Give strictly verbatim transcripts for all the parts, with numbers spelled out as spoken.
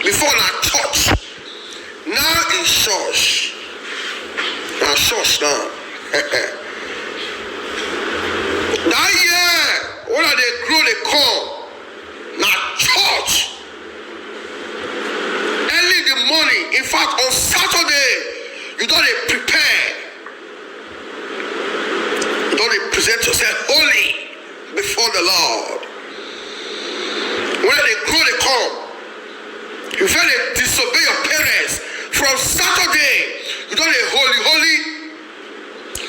Before na church, now is church. Na church now. That year, when I dey grow, dey come, na church. Early in the morning, in fact, on Saturday, you don dey prepare. You don dey present yourself holy before the Lord. When they grow, they come. You feel they disobey your parents. From Saturday, you don dey holy, holy.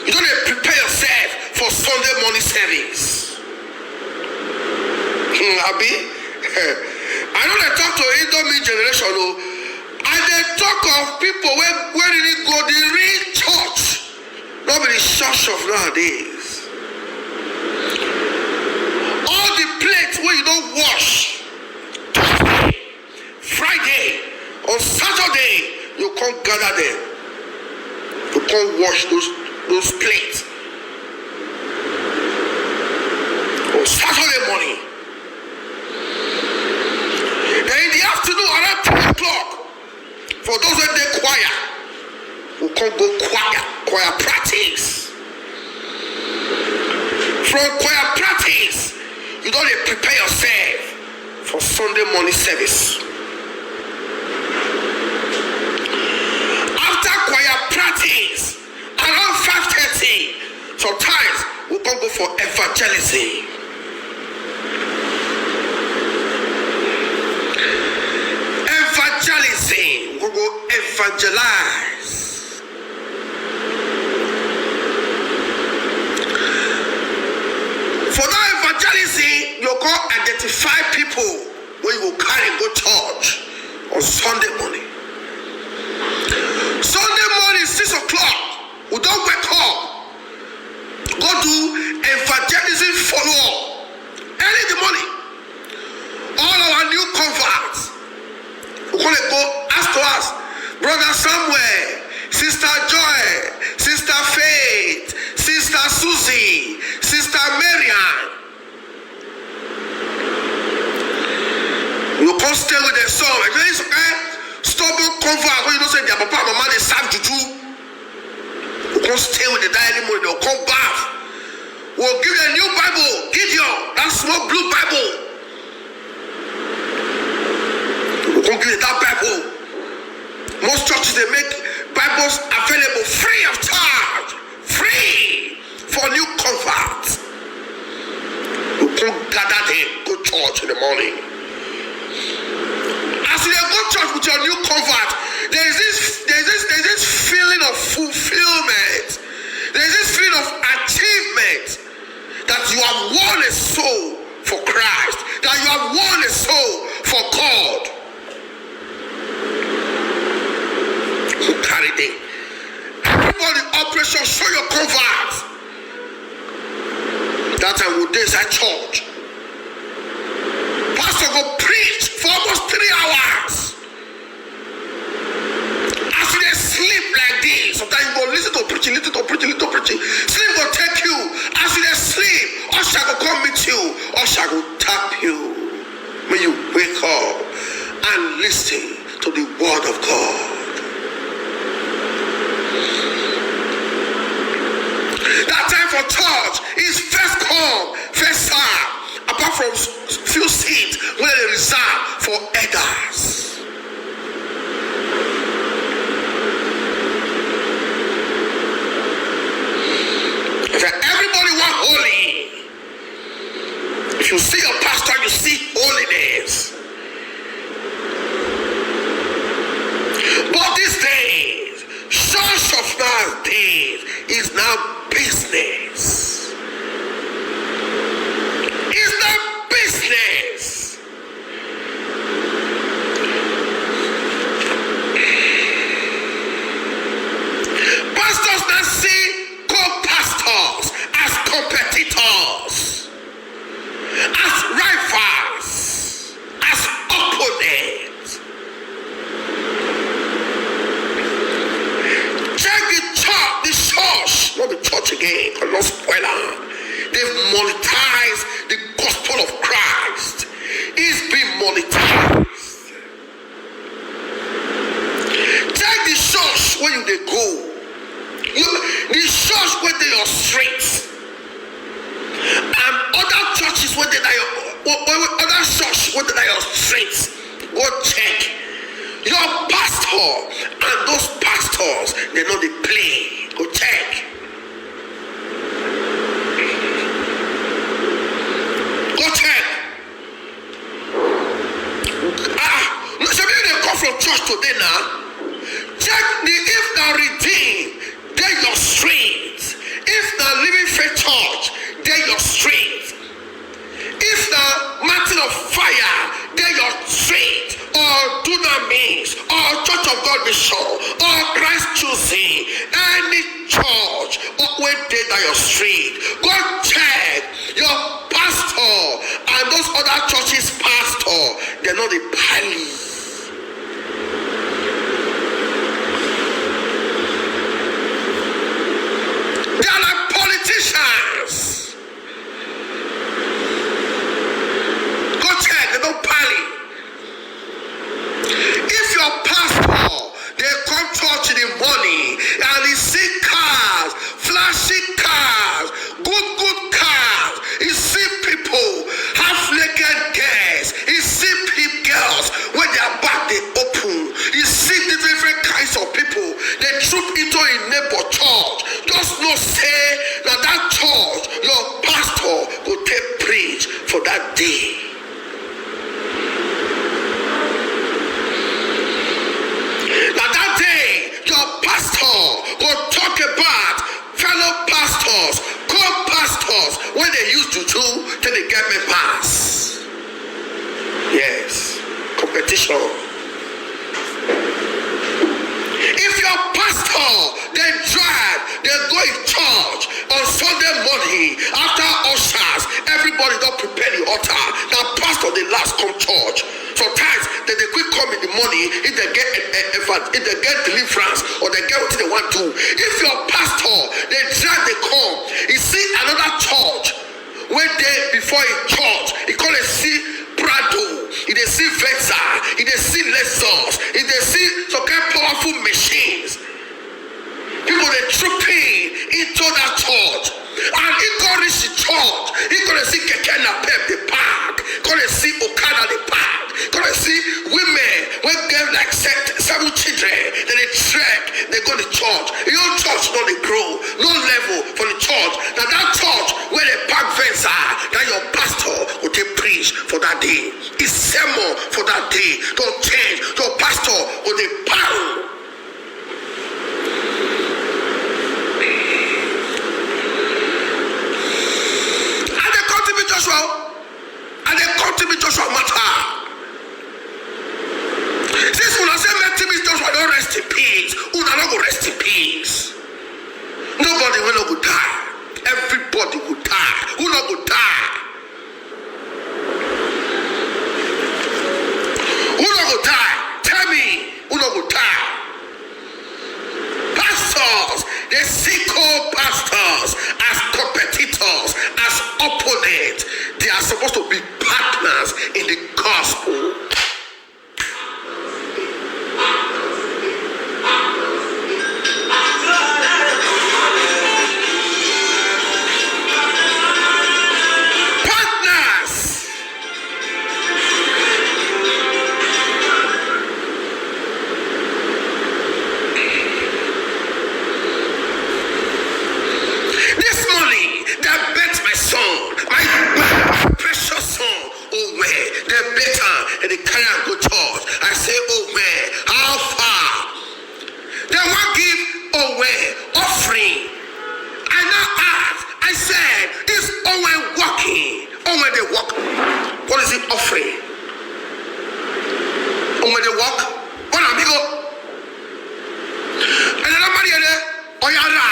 You don dey prepare yourself for Sunday morning service. Hmm, Abi? I no dey talk to Indomie generation o. I dey talk of people wey wey really go the real church, not be the church of nowadays. All the plates wey you don wash, Friday, on Saturday, you come gather them. You come wash those those plates on Saturday morning. Then in the afternoon, around ten o'clock, for those wey dey choir, we come go choir, choir practice. From choir practice, you don dey prepare yourself for Sunday morning service. After choir practice, around five thirty, sometimes we come go for evangelism. Evangelism, we go evangelize. For that evangelism, you go identify people wey you go carry go church on Sunday morning. Sunday morning, six o'clock, we don wake up, go do evangelism follow up early in the morning. All our new converts, we gonna go ask to ask, Brother Samuel, Sister Joy, Sister Faith, Sister Susie, Sister Marian. You come stay with them, so like this, eh? Stubborn convert when you know say their papa and mama dey serve juju. You come stay with the diary money, they'll come back. We'll give them new Bible, Gideon, that small blue Bible. You come give them that Bible. Most churches, they make Bibles available free of charge, free for new converts. You come gather them, go church in the morning. As you dey go church with your new convert, there is this, there is this, there is this feeling of fulfillment. There is this feeling of achievement that you have won a soul for Christ, that you have won a soul for God. You carry them. Everybody, operation, show your convert. That time we dey inside church. Pastor go preach for almost three hours. As you dey sleep like this, sometimes you go listen to preaching, listen to preaching, listen to preaching. Sleep go take you. As you dey sleep, usher go come meet you. Usher go tap you. When you wake up and listen to the word of God. That time for church is first come, first serve. Apart from s- few seats wey dey reserve for elders. If everybody want holy, if you see your pastor, you see holiness. But these days, church of nowadays is now business. It's now business. And those pastors, they know they play. Go check. Go check. Ah, no, some people they come from church today now. Check the if now redeem, they your street. If now living faith church, they your street. If na mountain of fire dey your street, or dunamis, or Church of God Mission, or Christ Choosing, any church wey dey na your street, go check your pastor and those other churches pastor, dem no dey pali. They are like politicians. Go check, they don't pali. If your pastor they come church in the morning and he see cars, flashy cars, good good cars, he see people, half naked girls, he see peep girls when their back they open, he see the different kinds of people they troop into a neighbor church. Just know say na that church your pastor go take preach for that day. Na that day your pastor go talk about fellow pastors, co-pastors wey dey use juju take dey get members. Yes, competition. If your pastor dey drive, dey go in church on Sunday morning after ushers, everybody don prepare the altar. Na pastor dey last come church. Sometimes dem dey quick come in the morning if dem get eh, eh, evan- if dem get deliverance or dem get wetin dem wan do. If your pastor dey drive dey come, e see another church wey dey before im church, e come dey see Prado, e dey see Venza, e dey see Lexus, e dey see some kind powerful machines. People dey trooping into that church, and he come reach the church, he come dey see keke napep dey park, come dey see okada dey park, come dey see women wey get like se- seven children, dem dey trek dey go the church. Your church no dey grow, no level for the church. Na that church wey dey park Venza, na your pastor go take preach for that day. His sermon for that day don change. Your pastor go dey pound. I dey come T B Joshua. I dey come T B Joshua matter. Since una say make T B Joshua don rest in peace, una no go rest in peace. Nobody wey no go die. Everybody go die. Who no go die? Who no go die? Tell me, who no go die? Pastors, they see co-pastors as competitors, as opponents. They are supposed to be partners in the gospel. Partners. This morning, they bet my son, my precious son, oh well, they bet am and they carry am go church. I say, oh well, how far? They wan give Owe offering. I now ask, I said, is Owe working? Owe dey work. What is he offering? Owe dey work. What am I go? And then I'm married. Oyara.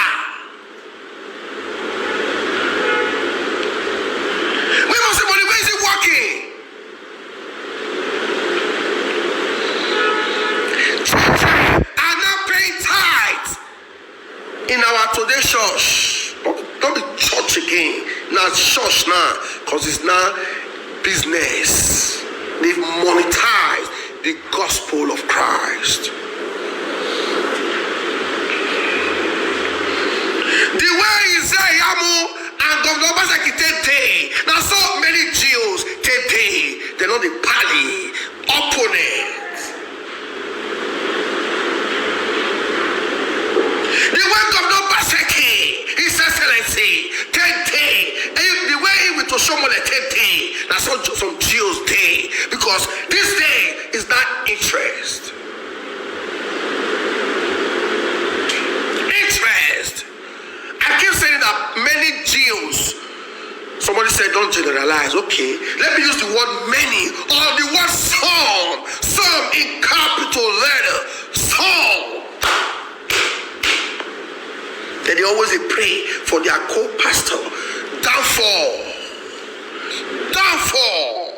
We must say, money, where is he working? Children are not paying tithes in our today church. Don't be church again. Now church now, because it's now business. They've monetized the gospel of Christ. The way Isaiah and Governor Obaseki take dey, now so many Jews take dey. They know the party opponents. This day is that interest. Interest. I keep saying that many Jews, somebody said, "Don't generalize." Okay, let me use the word many or the word some. Some in capital letter. Some. Then they always dey pray for their co-pastor. Downfall. Downfall.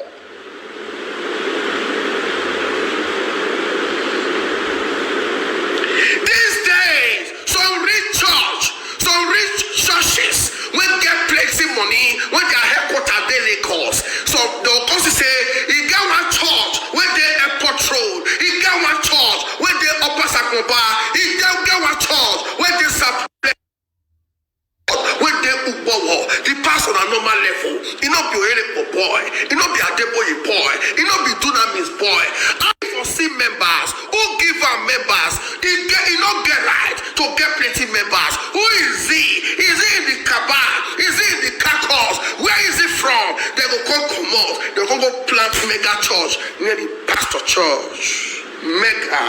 These days, some rich church, some rich churches wey get plenty money, wey their headquarters dey Lagos. So dem go come see say e get one church wey dey Airport Road, e get one church wey dey Upper Sakomba, e get get one church wey dey Sapele, wey dey Ugbowo. The pastor na normal level. E no be Oyedepo boy, e no be Adeboye boy, e no be Dunamis boy. I for see members who give am members. E get, e no get right to get plenty members. Who is he? Is he in the cabal? Is he in the carcass? Where is he from? Dem go come comot. Dem go come go plant mega church near the pastor church. Mega.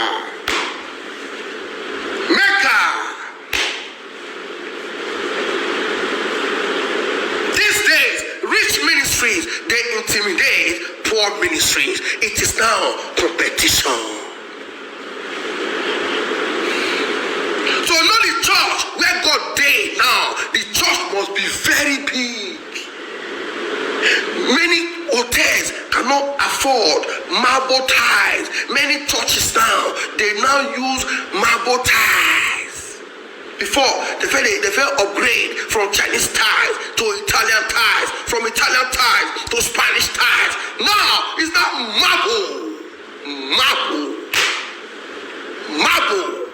Mega. These days, rich ministries dey intimidate poor ministries. It is now competition. So know the church where God dey now. The church must be very big. Many hotels cannot afford marble tiles. Many churches now, they now use marble tiles. Before, they fit, they fit upgrade from Chinese tiles to Italian tiles, from Italian tiles to Spanish tiles. Now, it's not marble. Marble. Marble.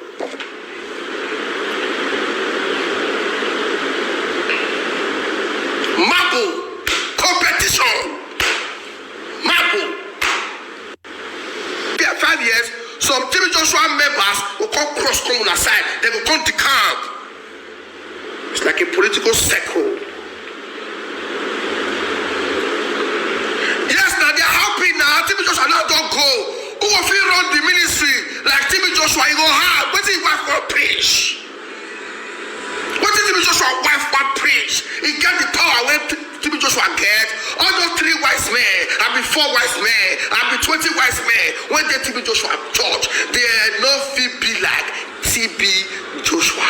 Marble. Competition. Marble. There are five years, some T B Joshua members go come cross come una side. Dem go come decamp. It's like a political circle. Yes, now they are happy now. T B Joshua now don go. Who go fit run the ministry like T B Joshua? E go hard. Wetin him wife wan preach? Wetin T B Joshua wife wan preach? E get the power wey T-, T B Joshua get. All those three wise men, abi four wise men, abi twenty wise men wey dey T B Joshua church, dem no fit be like T B Joshua.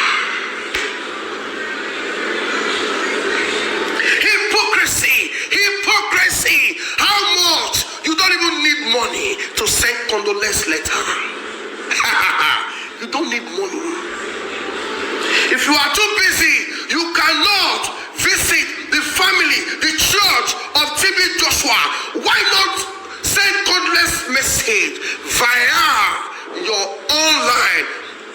Hypocrisy, hypocrisy. How much? You don't even need money to send condolence letter. You don't need money. If you are too busy, you cannot visit the family, the church of T B Joshua. Why not send condolence message via your online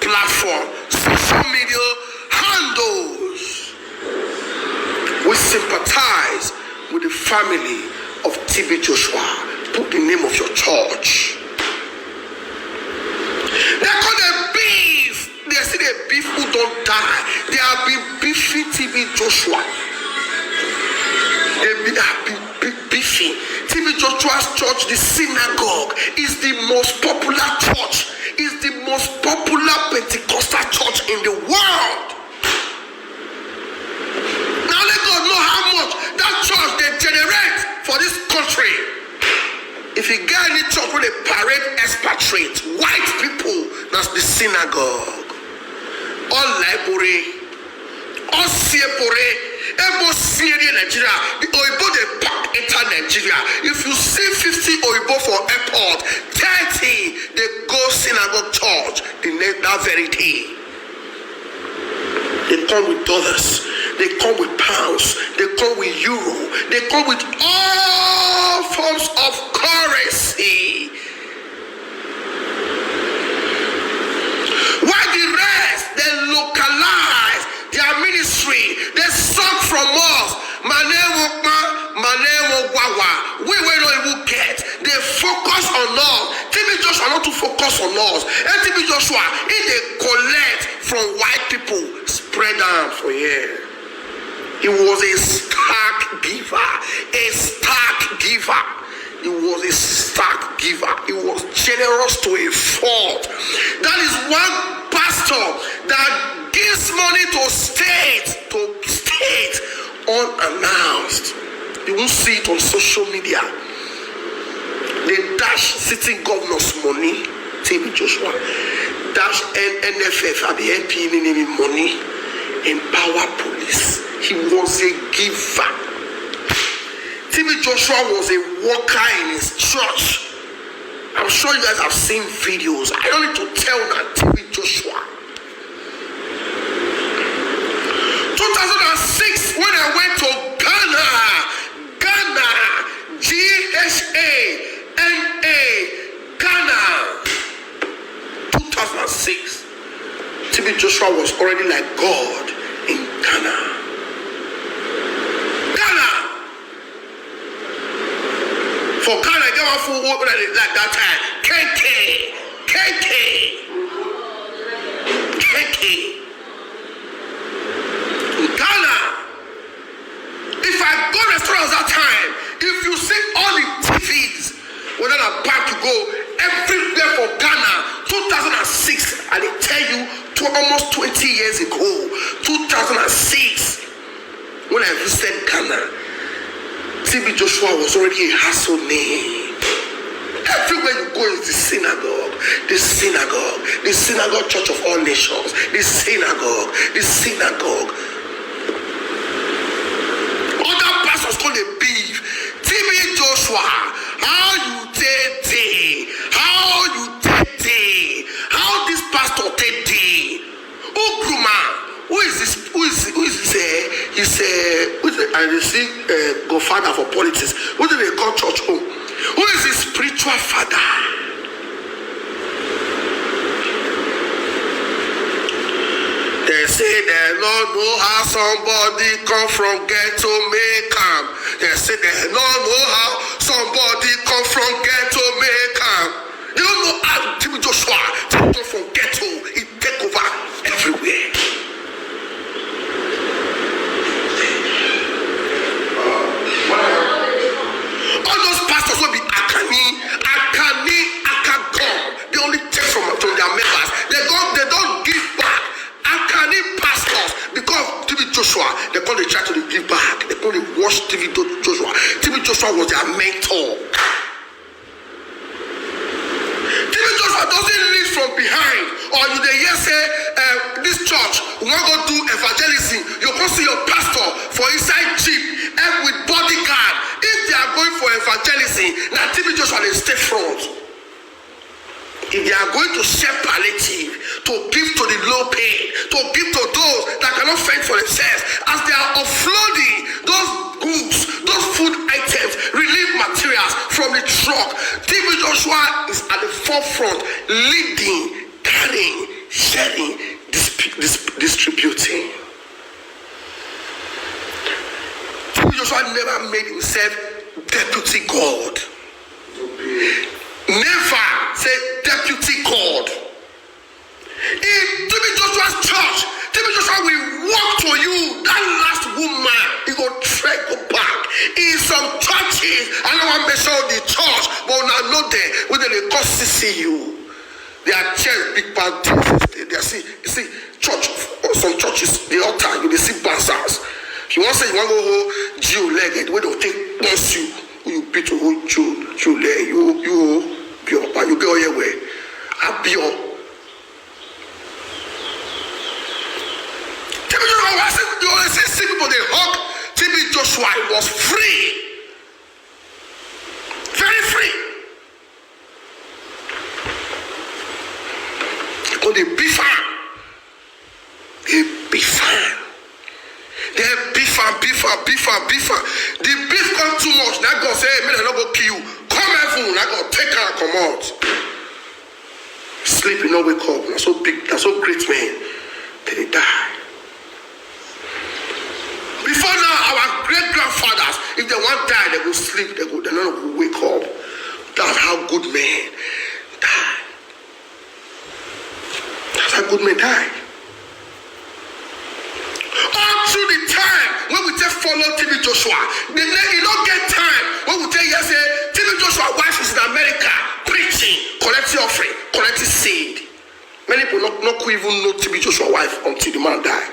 platform, social media handles? We sympathize with the family of T B Joshua. Put the name of your church. They call them beef. They see the beef who don't die. They have been beefing T B Joshua. They be, have been be-, beefing. T B Joshua's church, the synagogue, is the most popular church, is the most popular Pentecostal church in the world. Now let God know how much that church they generate for this country. If you get any church where they parade expatriates, white people, that's the synagogue. All library, all siepore, ebo siere Nigeria, the Oyibo they pack enter Nigeria. If you see fifty Oyibo for airport, thirty they go synagogue church the next that very day. They come with dollars, they come with pounds, they come with euro, they come with all forms of currency. Why the rest, they localize their ministry, they suck from us. Mane wokma, mane wogwawa. We, we no even get. They focus on us. T B Joshua not to focus on us. And T B Joshua, if they collect from white people, spread am for here. He was a stark giver, a stark giver. He was a sack giver. He was generous to a fault. That is one pastor that gives money to state, to state unannounced. You won't see it on social media. They dash sitting governors money. T B Joshua dash N- NFF, abi N P N money. Empower police. He was a giver. T B Joshua was a worker in his church. I'm sure you guys have seen videos. I don't need to tell that T B Joshua. two thousand six, when I went to Ghana, Ghana, G H A N A, Ghana, two thousand six, T B Joshua was already like God in Ghana. Ghana! For Ghana, get one food wey like that time. K K. K K. K K. Ghana. If I go restaurants that time, if you see all the T Vs, whether na bank you go, everywhere for Ghana, two thousand six, I dey tell you, to almost twenty years ago, two thousand six, when I visited Ghana, T B Joshua was already a household name. Everywhere you go is the synagogue, the synagogue, the synagogue, church of all nations, the synagogue, the synagogue. Other pastors call the beef. T B Joshua, how you take day? How you take day? How this pastor take day? Ugruma, who is this? Who is who is this? Uh, is uh, who is the, and you see uh, godfather for politics. Who do they call church home? Who is the spiritual father? They say they no know how somebody come from ghetto make am. They say they no know how somebody come from ghetto make am. They don't know how T B Joshua take come from ghetto. He take over everywhere. All those pastors will be Akani, Akani, Akagom. They only take from, from their members. They don't, they don't give back. Akani pastors, because T B Joshua, they call the church to give back. They call it wash T B Jo- Joshua. T B Joshua was their mentor. T B Joshua doesn't lead from behind. Or you dey hear say uh, this church we wan go do evangelism. You go see your pastor for inside jeep and with bodyguard. If they are going for evangelism, na T B Joshua dey stay front. If they are going to share palliative, to give to the low paid, to give to those that cannot fend for themselves, as they are offloading those goods, those food items, relief materials from the truck, T B Joshua is at the forefront, leading, carrying, sharing, disp- disp- distributing. T B Joshua never made himself deputy God. Never say deputy God. In T B Joshua's church, T B Joshua will walk to you. That last woman, he go trek go back. In some churches, I don't want to mention the church, but una know there, when they call C C U. Their church big bad things. They are see, you see, church, or some churches, the altar, you dey see bouncers. If you want say you want go hold Jew leg, the way they take bounce you, who you beat to hold Jew, Jew leg, you, you, you, you get all your way. Abio. T B Joshua, you always see, you always see sick people, they hug T B Joshua, he was free. Very free. They go dey beef am. They beef am. They beef am, beef am, beef am, beef am. The beef come too much. Now God say, hey, make I no go kill you. Come heaven, now God take am comot. Sleep, you no wake up. Na so big, na so great men, they dey die. Before now, our great grandfathers, if they want die, they go sleep, they go, they no go wake up. That's how good men die. That's how good men die. All through the time when we take follow T B Joshua, the ne- you don't get time when we take yes say T B Joshua wife is in America preaching, collecting offering, collecting seed. Many people not, not even know T B Joshua wife until the man die.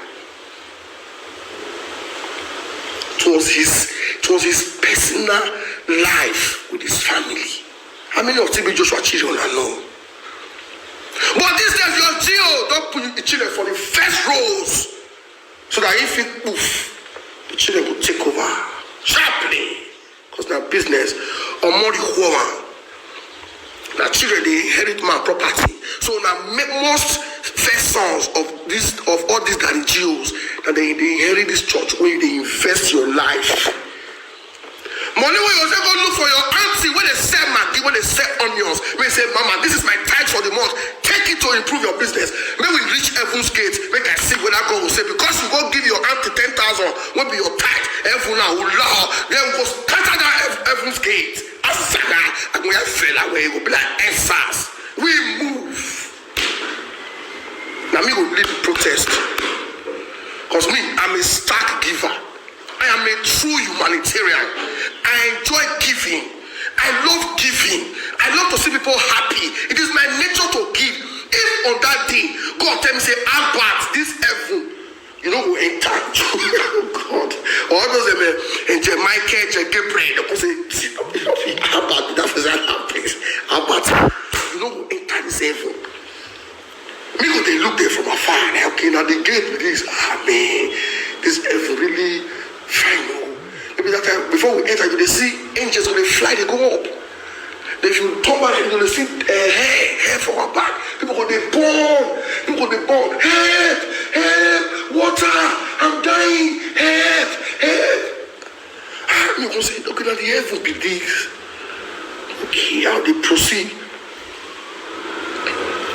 It was his it was his personal life with his family. How many of T B Joshua children I know? But these days your G O don't put the children for the first rows so that if it poof, the children will take over sharply. Because now business or more the woman. Now children they inherit my property. So now make most first sons of this of all these Danny Jews that they, they inherit this church where they invest your life. Money wey you say go look for your auntie wey dey sell maggi, wey dey sell onions, wey say, "Mama, this is my tithe for the month. Take it to improve your business." Make we reach heaven's gate. Make I see whether God will say, because you go give your auntie ten thousand, wey be your tithe, heaven now will law. Then we go scatter that heav- heaven's gate. As I go, I go hear fella where you go be like answers. We move. Now me go lead the protest. Because me, I'm a stark giver. I am a true humanitarian. I enjoy giving. I love giving. I love to see people happy. It is my nature to give. If on that day, God tell me, say, "Albert, this heaven, you know who enter." God. All those um, Angel Michael, Angel Gabriel, they go say, "See, no, no, no, Albert, that is an place. Albert, you know who enter this heaven." Me go they look there from afar. Like, okay, now the gate with this. Ah, man, this heaven really fine. Oh. Maybe that time before we enter, you they see angels when they fly, they go up. Then if you turn back, you gonna see uh, hair, hair for our back. People go they born. People go they born. Help! Help! Water! I'm dying! Help! Help! Ah, you go say, okay, now the heaven be this. Okay, how they proceed?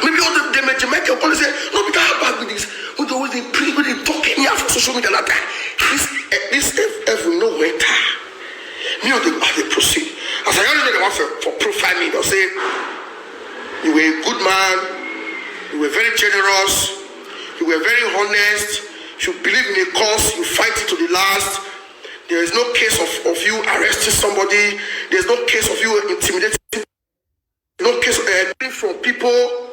Maybe all the, the Jamaica will say, "No, be that bad with this." We dey always dey pray, we dey talk anyhow for social media like that. This, eh, this heaven no enter. Me on the, how they proceed. As I already know the one for, for profile me, they'll say, "You were a good man, you were very generous, you were very honest, you believe in a cause, you fight it to the last. There is no case of, of you arresting somebody, there's no case of you intimidating, no case of uh, from people."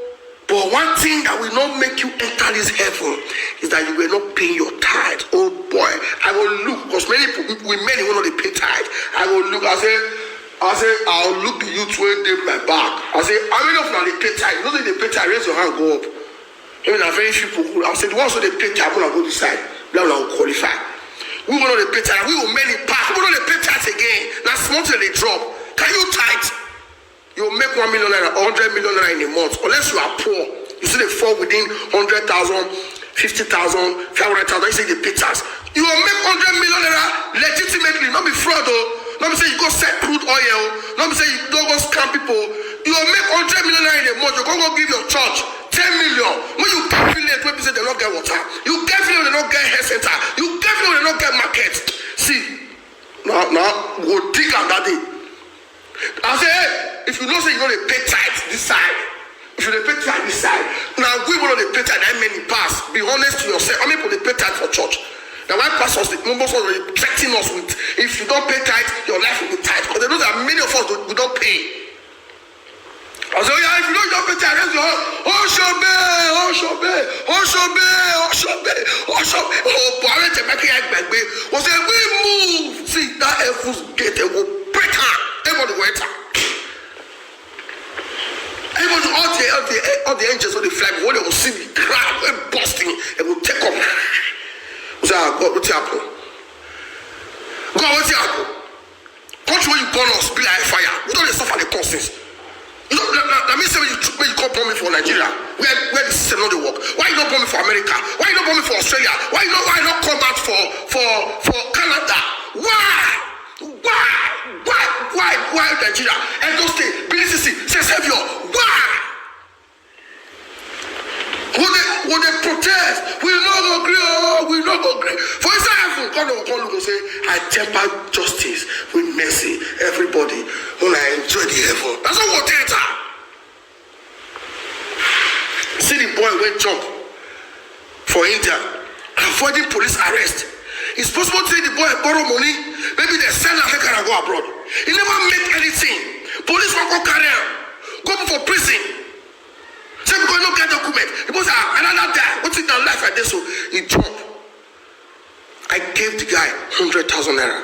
But one thing that will not make you enter this heaven is that you were not paying your tithe. Oh boy, I will look because many people, we many will not pay tithe. I will look. I say, I say, I'll look the youth where they my back. I say, how many of them they pay tithe? You know they pay tithe. Raise your hand, go up. Even a very few people. I say the ones who they pay tithe, will go decide. That will qualify. We will not pay tithe. We will many pass. We will not pay tithe again. That's small thing they drop. Can you tithe? You will make one million naira, hundred million naira in a month, unless you are poor. You see, they fall within hundred thousand, fifty thousand, five hundred thousand. You say they pay tax. You will make hundred million naira legitimately, not be fraud, oh. Not be say you go sell crude oil, not be say you don't go scam people. You will make hundred million naira in a month. You go go give your church ten million. When you get village, when people say they don't get water, you get village, they don't get health center, you get village, they don't get market. See, now, now, go dig am that day. I say, hey, if you know say you no dey pay tithe this side, if you dey pay tithe this side, now we will not dey pay tithe that many pass. Be honest to yourself. How many people dey pay tithe for church? Now why pastors dey most of them threaten us with, if you don't pay tithe, your life will be tight. Because they know that many of us we don't pay. I say, oh yeah, if you don't pay tithe, raise your hand. Oshobe, Oshobe, Oshobe, Oshobe, Oshobe. Oh, Buhari Jamaica, I beg me. Was say we move. See that heaven's gate, they will break her. Everybody will enter. Everybody, all the all the all the angels on the flag, when they will see the crowd, they busting, they will take off. We say, ah, God, what happened? God, what happened? Country where you born us be like fire. We don't dey suffer the causes. You know, na, na, na me say when you tr- when you come born me for Nigeria, where where the system no dey work. Why you not born me for America? Why you not born me for Australia? Why you not why you not come out for for for Canada? Why? Why? Why? Why? Why Nigeria? Edo State, B C C, say save your. Why? When they when they protest, we no go gree, oh, we no go gree. For inside heaven, God will call you say, I temper justice with mercy. Everybody, when I enjoy the heaven, that's what we enter. See the boy went jump for India, avoiding police arrest. It's possible to say the boy borrow money, maybe they sell am make am go abroad. He never make anything. Police wan come carry am go put for prison. Say because he no get document. He go say, "Ah, another die. Wetin na life like this?" So he jump. I gave the guy hundred thousand naira.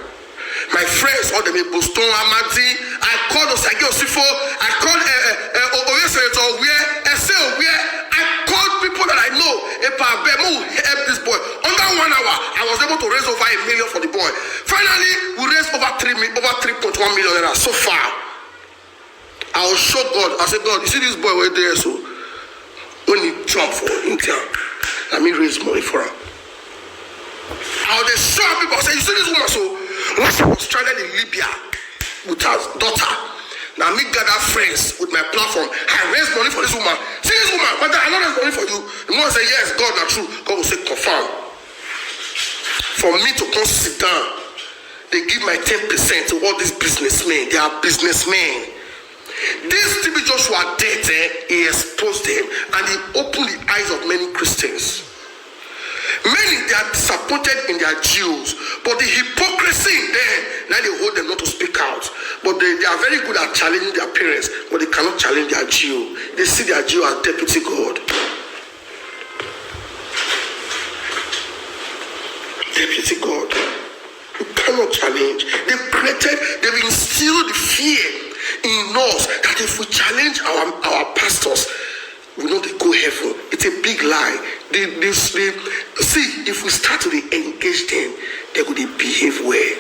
My friends, all dem Boston, Amadi, I called Osage Osifo, I called uh, uh, uh, Oye Senator Owie, Ese Owie. I called people that I know. Epa Bemu help this boy. Under one hour, I was able to raise over a million for the boy. Finally, we raised over three mi- over three point one million naira so far. I will show God. I say, "God, you see this boy right there, so when he jump for India, let me raise money for him." I will dey show people. I say, "You see this woman, so when she was stranded in Libya with her daughter, now me gather friends with my platform. I raise money for this woman. See this woman, but I don't raise money for you." The woman say, "Yes, God, na true." God will say, "Confirm." For me to come sit down, they give my ten percent to all these businessmen. They are businessmen. This T B Joshua death, eh, he exposed them and he opened the eyes of many Christians. Many, they are disappointed in their G Os, but the hypocrisy in them, now they hold them not to speak out. But they, they are very good at challenging their parents, but they cannot challenge their G O. They see their G O as deputy God. Deputy God. You cannot challenge. They've created, they've instilled the fear in us that if we challenge our, our pastors, we no dey go heaven. It's a big lie. They, they, they, see, if we start to dey engage them, they go dey behave well.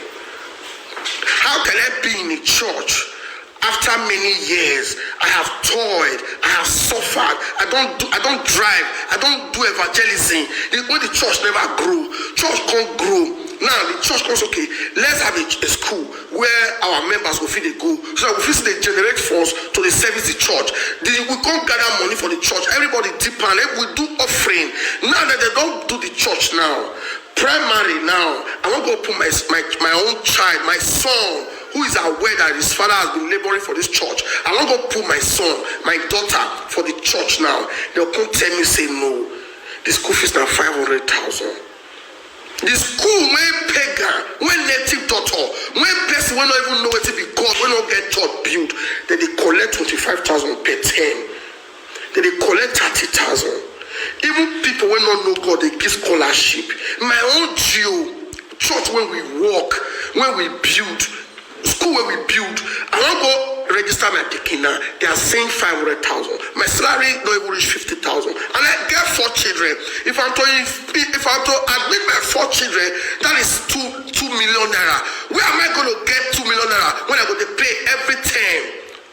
How can I be in a church after many years? I have toiled, I have suffered. I don't do, I don't drive, I don't do evangelism. The, when the church never grow, church can't grow. Now the church comes, "Okay, let's have a, a school where our members will feel they go, so that we feel they generate funds to the service the church. The, we can't gather money for the church. Everybody depend. We do offering." Now that they don't do the church now, primary now, I wan go put my, my, my own child, my son, who is aware that his father has been laboring for this church. I wan go put my son, my daughter for the church now. They'll come tell me, say, "No, the school fees na five hundred thousand." The school wey pagan, wey native doctor, wey person wey no even know wetin be God, wey no get church build, dem dey collect twenty-five thousand per term. Dem dey collect thirty thousand. Even people wey no know God dey give scholarship. My own G O, church wey we work, wey we build, school wey we build, I wan go register my pikin now. They are saying five hundred thousand. My salary no even reach fifty thousand. And I get four children. If I'm to, if, if I'm to admit my four children, that is two, two million naira. Where am I going to get two million naira when I go to pay every term?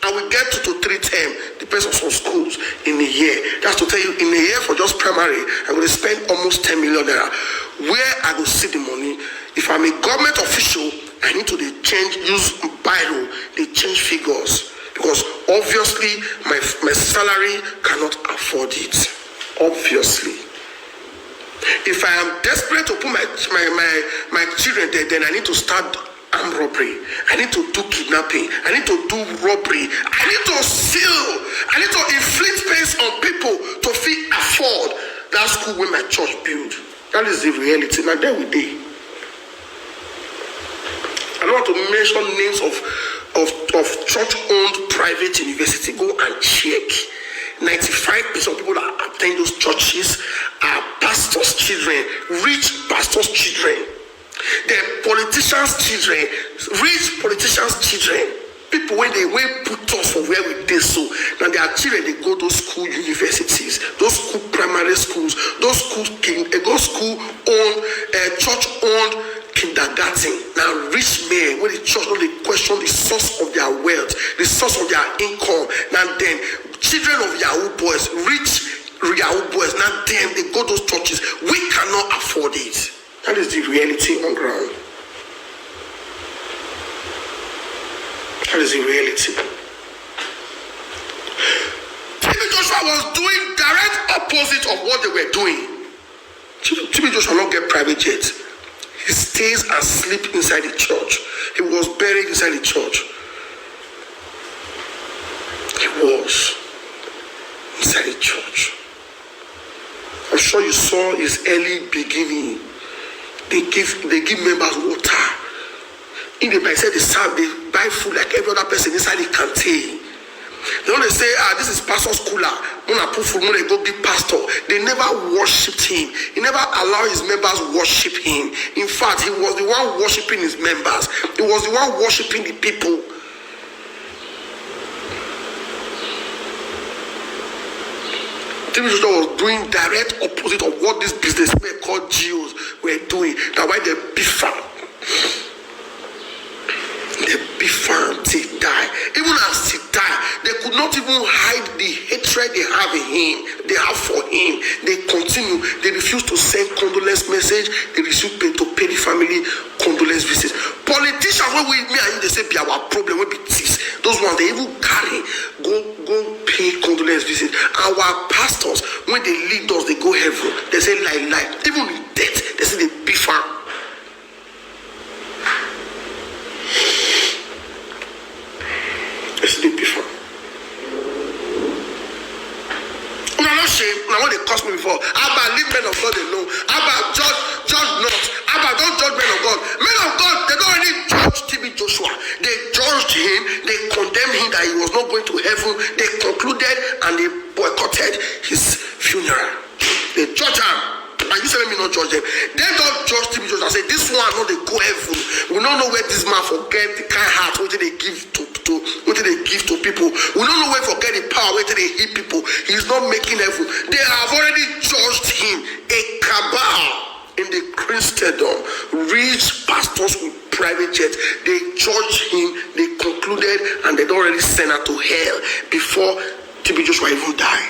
I will get two to three term, depends on some schools in a year. That's to tell you, in a year for just primary, I will spend almost ten million naira. Where I go see the money? If I'm a government official, I need to dey change, use biro, dey change figures, because obviously my, my salary cannot afford it. Obviously, if I am desperate to put my, my, my, my children there, then I need to start armed robbery. I need to do kidnapping. I need to do robbery. I need to steal. I need to inflict pains on people to fit afford that school wey my church build. That is the reality. Now there we dey. I don't want to mention names of, of, of church-owned private university. Go and check. Ninety-five percent of people that attend those churches are pastors' children, rich pastors' children. The politicians' children, rich politicians' children, people wey dey, wey put us for where we dey so. Now their children dey go those school universities, those school primary schools, those school kin-, eh, those school own, uh, church-owned kindergarten. Now rich men, when the church no dey question the source of their wealth, the source of their income. Now then, children of Yahoo boys, rich Yahoo boys, now then they go those churches. We cannot afford it. That is the reality on ground. That is the reality. T B Joshua was doing direct opposite of what they were doing. T B Joshua not get private jet. He stays and sleep inside the church. He was buried inside the church. He was inside the church. I'm sure you saw his early beginning. They give, they give members water. If they buy, say they serve, they buy food like every other person inside the canteen. They only say, ah, this is pastor's cooler. When I put food, when I go give pastor. They never worshipped him. He never allowed his members worship him. In fact, he was the one worshiping his members. He was the one worshiping the people. Timmy Joshua was doing direct opposite of what these businessmen called Jews were doing. That's why they beef am. They beef am till die. Even as he die, they could not even hide the hatred they have in him, they have for him. They continue. They refuse to send condolence message. They refuse pay, to pay the family condolence visit. Politicians, when we, me and you, they say be our problem, we be thieves. Those ones, they even carry, go, go pay condolence visit. Our pastors, when they lead us, they go heaven. They say, lie, lie. Even in death, they say they beef am. They say they beef am. Una no shame, una wey dey curse me before. Abba, leave men of God alone. Abba, judge, judge not. Abba, don't judge men of God. Men of God, they don't already judge T B Joshua. They judged him, they condemned him that he was not going to heaven. They concluded and they boycotted his funeral. They judge am. And you say me not judge them. They don't judge T B Joshua and say, this one no dey go heaven. We don't know where this man forget the kind heart what they give to, to what they give to people. We don't know where forget the power what they heal people. He's not making heaven. They have already judged him. A cabal in the Christendom, rich pastors with private jets. They judged him. They concluded, and they don't already send her to hell before T B Joshua even die.